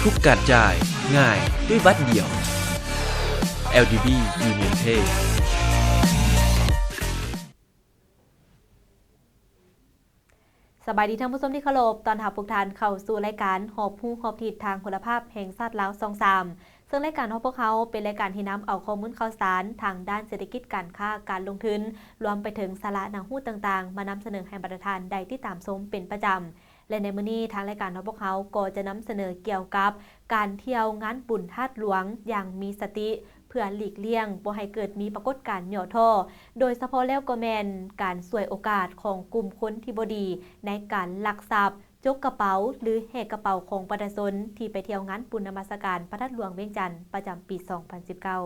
ທຸກການຈ່າຍງ່າຍດ້ວຍບັດດຽວ ແອລດີບີ ຢູນຽນເພ. ສະບາຍດີທ່ານຜູ້ຊົມທີ່ເຄົາລົບ, ຕ້ອນຮັບພວກທ່ານເຂົ້າສູ່ລາຍການຮອບຮູ້ຮອບທິດທາງໂທລະພາບແຫ່ງຊາດລາວ ຊ່ອງສາມ. ເຊິ່ງລາຍການຂອງພວກເຮົາເປັນລາຍການທີ່ນຳເອົາຂໍ້ມູນຂ່າວສານທາງດ້ານເສດຖະກິດ, ການຄ້າ, ການລົງທຶນ, ລວມໄປເຖິງສາລະໜ້າຮູ້ຕ່າງໆ ມານຳສະເໜີໃຫ້ບັນດາທ່ານໄດ້ຕິດຕາມຊົມເປັນປະຈຳ. ແລະ ໃນມື້ນີ້ທາງລາຍການຂອງພວກເຮົາກໍຈະນຳສະເໜີກ່ຽວກັບການທ່ຽວງານບຸນທາດຫຼວງຢ່າງມີສະຕິ ເພື່ອຫຼີກລ່ຽງບໍ່ໃຫ້ເກີດມີປາກົດການຫຍໍ້ທໍ້, ໂດຍສະເພາະແລ້ວກໍແມ່ນການສວຍໂອກາດຂອງກຸ່ມຄົນທີ່ບໍ່ດີໃນການລັກຊັບ, ຈົກກະເປົາ ຫຼື ແຫກກະເປົາຂອງປະຊາຊົນທີ່ໄປທ່ຽວງານບຸນນະມັດສະການພະທາດຫຼວງວຽງຈັນປະຈຳປີສອງພັນສິບເກົ້າ.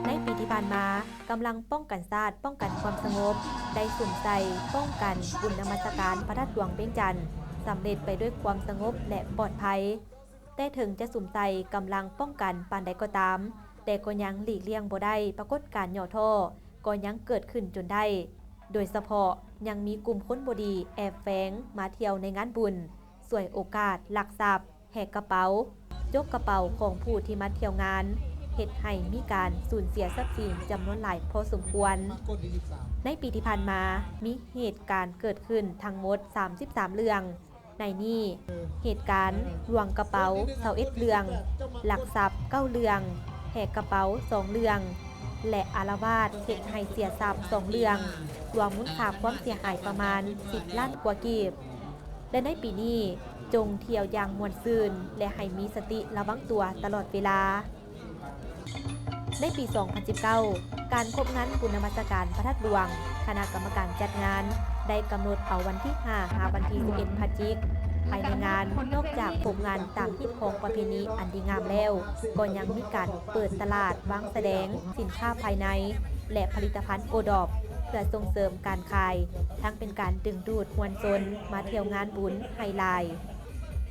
ໃນປີທີ່ຜ່ານມາ, ກຳລັງປ້ອງກັນຊາດ, ປ້ອງກັນຄວາມສະຫງົບ ໄດ້ສຸມໃສ່ປ້ອງກັນບຸນນະມັດສະການພະທາດຫຼວງວຽງຈັນ ສຳເລັດໄປດ້ວຍຄວາມສະຫງົບ ແລະ ປອດໄພ. ແຕ່ເຖິງຈະສຸມໃສ່ກຳລັງປ້ອງກັນປານໃດກໍຕາມ, ແຕ່ກໍຍັງຫຼີກລ່ຽງບໍ່ໄດ້ປາກົດການຫຍໍ້ທໍ້ກໍຍັງເກີດຂຶ້ນຈົນໄດ້, ໂດຍສະເພາະຍັງມີກຸ່ມຄົນບໍ່ດີແອບແຝງມາທ່ຽວໃນງານບຸນ, ສວຍໂອກາດລັກຊັບ, ແຫກກະເປົາ, ຈົກກະເປົາຂອງຜູ້ທີ່ມາທ່ຽວງານ, ເຮັດໃຫ້ມີການສູນເສຍຊັບສິນຈຳນວນຫຼາຍພໍສົມຄວນ. ໃນປີທີ່ຜ່ານມາ, ມີເຫດການເກີດຂຶ້ນທັງໝົດສາມສິບສາມເລື່ອງ. ໃນນີ້, ເຫດການລວງກະເປົາຊາວເອັດເລື່ອງ, ລັກຊັບເກົ້າເລື່ອງ, ແຫກກະເປົາສອງເລື່ອງ ແລະ ອາລະວາດເຮັດໃຫ້ເສຍຊັບສອງເລື່ອງ, ລວມມູນຄ່າຄວາມເສຍຫາຍປະມານສິບລ້ານກວ່າກີບ. ແລະ ໃນປີນີ້, ຈົ່ງທ່ຽວຢ່າງມ່ວນຊື່ນ ແລະ ໃຫ້ມີສະຕິລະວັງຕົວຕະຫຼອດເວລາ. ໃນປີສອງພັນສິບເກົ້າ, ການຄົບງານບຸນນະມັດສະການພະທາດຫຼວງ, ຄະນະກຳມະການຈັດງານໄດ້ກຳນົດເອົາວັນທີຫ້າຫາວັນທີສິບເອັດພະຈິກ. ພາຍໃນງານ, ນອກຈາກຄົບງານຕາມຮີດຄອງປະເພນີອັນດີງາມແລ້ວ, ກໍຍັງມີການເປີດຕະຫຼາດວາງສະແດງສິນຄ້າພາຍໃນ ແລະ ຜະລິດຕະພັນໂອດອບ ເພື່ອສົ່ງເສີມການຂາຍ, ທັງເປັນການດຶງດູດມວນຊົນມາທ່ຽວງານບຸນໃຫ້ຫຼາຍ.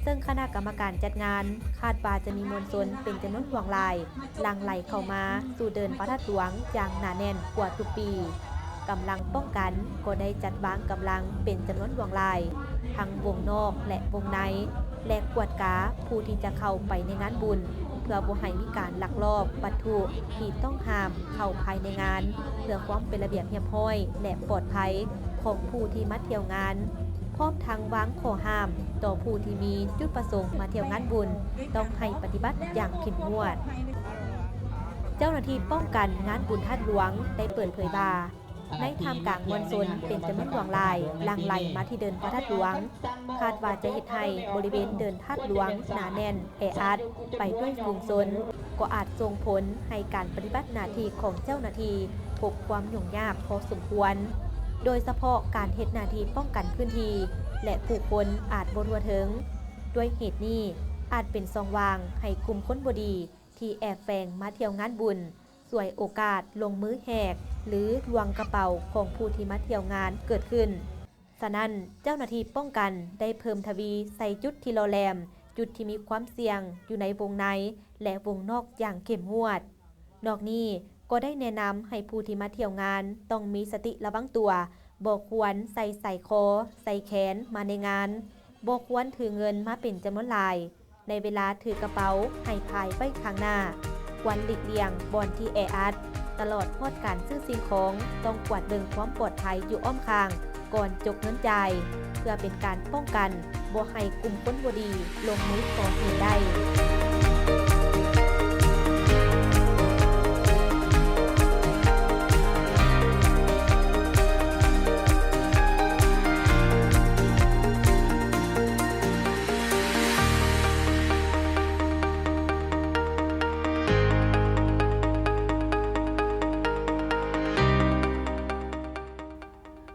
ເຊິ່ງຄະນະກຳມະການຈັດງານຄາດວ່າຈະມີມວນຊົນເປັນຈຳນວນຫຼວງຫຼາຍ ຫຼັ່ງໄຫຼເຂົ້າມາສູ່ເດີ່ນພະທາດຫຼວງຢ່າງໜາແໜ້ນກວ່າທຸກປີ. ກຳລັງປ້ອງກັນກໍໄດ້ຈັດວາງກຳລັງເປັນຈຳນວນຫຼວງຫຼາຍ ທັງວົງນອກ ແລະ ວົງໃນ ແລະ ກວດກາຜູ້ທີ່ຈະເຂົ້າໄປໃນງານບຸນ ເພື່ອບໍ່ໃຫ້ມີການລັກລອບວັດຖຸທີ່ຕ້ອງຫ້າມເຂົ້າພາຍໃນງານ ເພື່ອຄວາມເປັນລະບຽບຮຽບຮ້ອຍ ແລະ ປອດໄພຂອງຜູ້ທີ່ມາທ່ຽວງານ. ພ້ອມທັງວາງຂໍ້ຫ້າມຕໍ່ຜູ້ທີ່ມີຈຸດປະສົງມາທ່ຽວງານບຸນ ຕ້ອງໃຫ້ປະຕິບັດຢ່າງເຂັ້ມງວດ. ເຈົ້າໜ້າທີ່ປ້ອງກັນງານບຸນທາດຫຼວງໄດ້ເປີດເຜີຍວ່າ, ໃນທ່າມກາງມວນຊົນເປັນຈຳນວນຫຼວງຫຼາຍ ຫຼັ່ງໄຫຼມາທີ່ເດີ່ນພະທາດຫຼວງ, ຄາດວ່າຈະເຮັດໃຫ້ບໍລິເວນເດີ່ນທາດຫຼວງໜາແໜ້ນແອອັດໄປດ້ວຍຝູງຊົນ, ກໍອາດສົ່ງຜົນໃຫ້ການປະຕິບັດໜ້າທີ່ຂອງເຈົ້າໜ້າທີ່ພົບຄວາມຫຍຸ້ງຍາກພໍສົມຄວນ, ໂດຍສະເພາະການເຮັດໜ້າທີ່ປ້ອງກັນພື້ນທີ່ ແລະ ຜູ້ຄົນອາດບໍ່ທົ່ວເຖິງ. ດ້ວຍເຫດນີ້, ອາດເປັນຊ່ອງວ່າງໃຫ້ກຸ່ມຄົນບໍ່ດີທີ່ແອບແຝງມາທ່ຽວງານບຸນ ສວຍໂອກາດລົງມືແຫກ ຫຼື ລວງກະເປົາຂອງຜູ້ທີ່ມາທ່ຽວງານເກີດຂຶ້ນ. ສະນັ້ນ, ເຈົ້າໜ້າທີ່ປ້ອງກັນໄດ້ເພີ່ມທະວີໃສ່ຈຸດທີ່ຫຼໍ່ແຫຼມ, ຈຸດທີ່ມີຄວາມສ່ຽງຢູ່ໃນວົງໃນ ແລະ ວົງນອກຢ່າງເຂັ້ມງວດ. ນອກນີ້, ກໍໄດ້ແນະນຳໃຫ້ຜູ້ທີ່ມາທ່ຽວງານຕ້ອງມີສະຕິລະວັງຕົວ, ບໍ່ຄວນໃສ່ສາຍຄໍ, ສາຍແຂນມາໃນງານ, ບໍ່ຄວນຖືເງິນມາເປັນຈຳນວນຫຼາຍ ໃນເວລາຖືກະເປົາໃຫ້ພາຍໄວ້ຂ້າງໜ້າ, ຄວນຫຼີກລ່ຽງບ່ອນທີ່ແອອັດ, ຕະຫຼອດຮອດການຊື້ສິ່ງຂອງ ຕ້ອງກວດເບິ່ງຄວາມປອດໄພຢູ່ອ້ອມຂ້າງ ກ່ອນຈົກເງິນຈ່າຍ, ເພື່ອເປັນການປ້ອງກັນບໍ່ໃຫ້ກຸ່ມຄົນບໍ່ດີລົງມືກໍ່ເຫດໄດ້.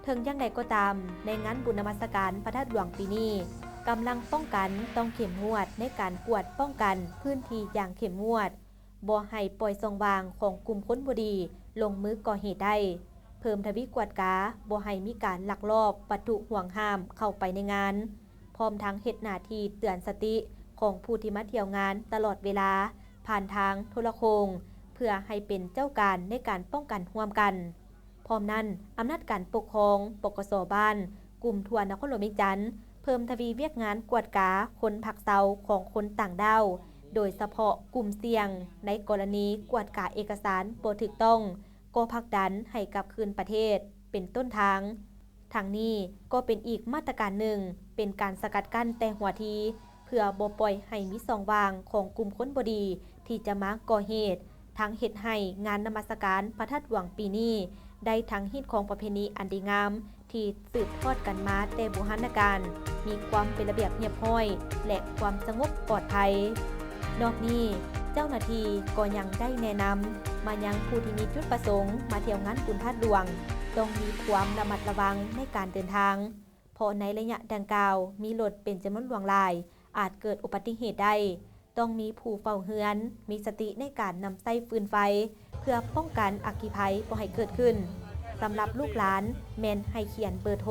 ເຖິງຢ່າງໃດກໍຕາມ, ໃນງານບຸນນະມັດສະການພະທາດຫຼວງປີນີ້, ກຳລັງປ້ອງກັນຕ້ອງເຂັ້ມງວດໃນການກວດປ້ອງກັນພື້ນທີ່ຢ່າງເຂັ້ມງວດ, ບໍ່ໃຫ້ປ່ອຍຊ່ອງວ່າງຂອງກຸ່ມຄົນບໍ່ດີລົງມືກໍ່ເຫດໄດ້, ເພີ່ມທະວີກວດກາບໍ່ໃຫ້ມີການລັກລອບວັດຖຸຫວງຫ້າມເຂົ້າໄປໃນງານ, ພ້ອມທັງເຮັດໜ້າທີ່ເຕືອນສະຕິ ຂອງຜູ້ທີ່ມາທ່ຽວງານຕະຫຼອດເວລາ ຜ່ານທາງໂທລະໂຄ່ງ ເພື່ອໃຫ້ເປັນເຈົ້າການໃນການປ້ອງກັນຮ່ວມກັນ. ພ້ອມນັ້ນ, ອຳນາດການປົກຄອງ ປກສ ບ້ານ ກຸ່ມທົ່ວນະຄອນຫຼວງວຽງຈັນ ເພີ່ມທະວີວຽກງານກວດກາຄົນພັກເຊົາຂອງຄົນຕ່າງດ້າວ, ໂດຍສະເພາະກຸ່ມສ່ຽງ ໃນກໍລະນີກວດກາເອກະສານບໍ່ຖືກຕ້ອງ, ກໍຜັກດັນໃຫ້ກັບຄືນປະເທດ ເປັນຕົ້ນທາງ. ທັງນີ້ກໍເປັນອີກມາດຕະການໜຶ່ງ ເປັນການສະກັດກັ້ນແຕ່ຫົວທີ ເພື່ອບໍ່ປ່ອຍໃຫ້ມີຊ່ອງວ່າງຂອງກຸ່ມຄົນບໍ່ດີ ທີ່ຈະມາກໍ່ເຫດ, ທັງເຮັດໃຫ້ງານນະມັດສະການພະທາດຫຼວງປີນີ້ ໄດ້ທັງຮີດຄອງປະເພນີອັນດີງາມ ທີ່ສືບທອດກັນມາແຕ່ບູຮານນະການ, ມີຄວາມເປັນລະບຽບຮຽບຮ້ອຍ ແລະ ຄວາມສະຫງົບປອດໄພ. ນອກນີ້, ເຈົ້າໜ້າທີ່ກໍຍັງໄດ້ແນະນຳມາຍັງຜູ້ທີ່ມີຈຸດປະສົງມາທ່ຽວງານບຸນທາດຫຼວງ ຕ້ອງມີຄວາມລະມັດລະວັງໃນການເດີນທາງ, ເພາະໃນໄລຍະດັ່ງກ່າວມີລົດເປັນຈຳນວນຫຼວງຫຼາຍ, ອາດເກີດອຸບັດຕິເຫດໄດ້. ຕ້ອງມີຜູ້ເຝົ້າເຮືອນ, ມີສະຕິໃນການນຳໃຊ້ຟືນໄຟ ເພື່ອປ້ອງກັນອັກຄີໄພບໍ່ໃຫ້ເກີດຂຶ້ນ. ສຳລັບລູກຫຼານ ແມ່ນໃຫ້ຂຽນເບີໂທ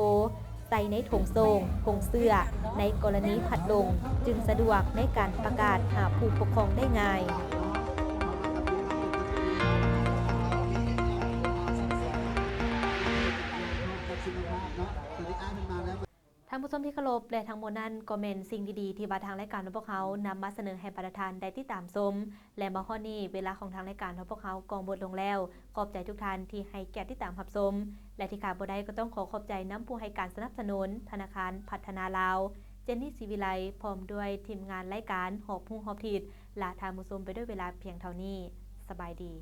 ໃສ່ໃນຖົງໂສ້ງ, ຖົງເສື້ອ ໃນກໍລະນີພັດຫຼົງ ຈຶ່ງສະດວກໃນການປະກາດຫາຜູ້ປົກຄອງໄດ້ງ່າຍ. ທ່ານຜູ້ຊົມທີ່ເຄົາລົບ ແລະ ທັງໝົດນັ້ນກໍແມ່ນສິ່ງດີໆ ທີ່ວ່າທາງລາຍການຂອງພວກເຮົານຳມາສະເໜີໃຫ້ບັນດາທ່ານໄດ້ຕິດຕາມຊົມ ແລະ ມາຮອດນີ້ ເວລາຂອງທາງລາຍການຂອງພວກເຮົາກໍໝົດລົງແລ້ວ. ຂອບໃຈທຸກທ່ານທີ່ໃຫ້ກຽດຕິດຕາມຮັບຊົມ ແລະ ທີ່ຂາດບໍ່ໄດ້ກໍຕ້ອງຂໍຂອບໃຈນຳຜູ້ໃຫ້ການສະໜັບສະໜູນ ທະນາຄານພັດທະນາລາວ, ເຈນນີ ສີວິໄລ ພ້ອມດ້ວຍທີມງານລາຍການຮອບຮູ້ຮອບທິດ ລາທ່ານຜູ້ຊົມໄປດ້ວຍເວລາພຽງເທົ່ານີ້. ສະບາຍດີ.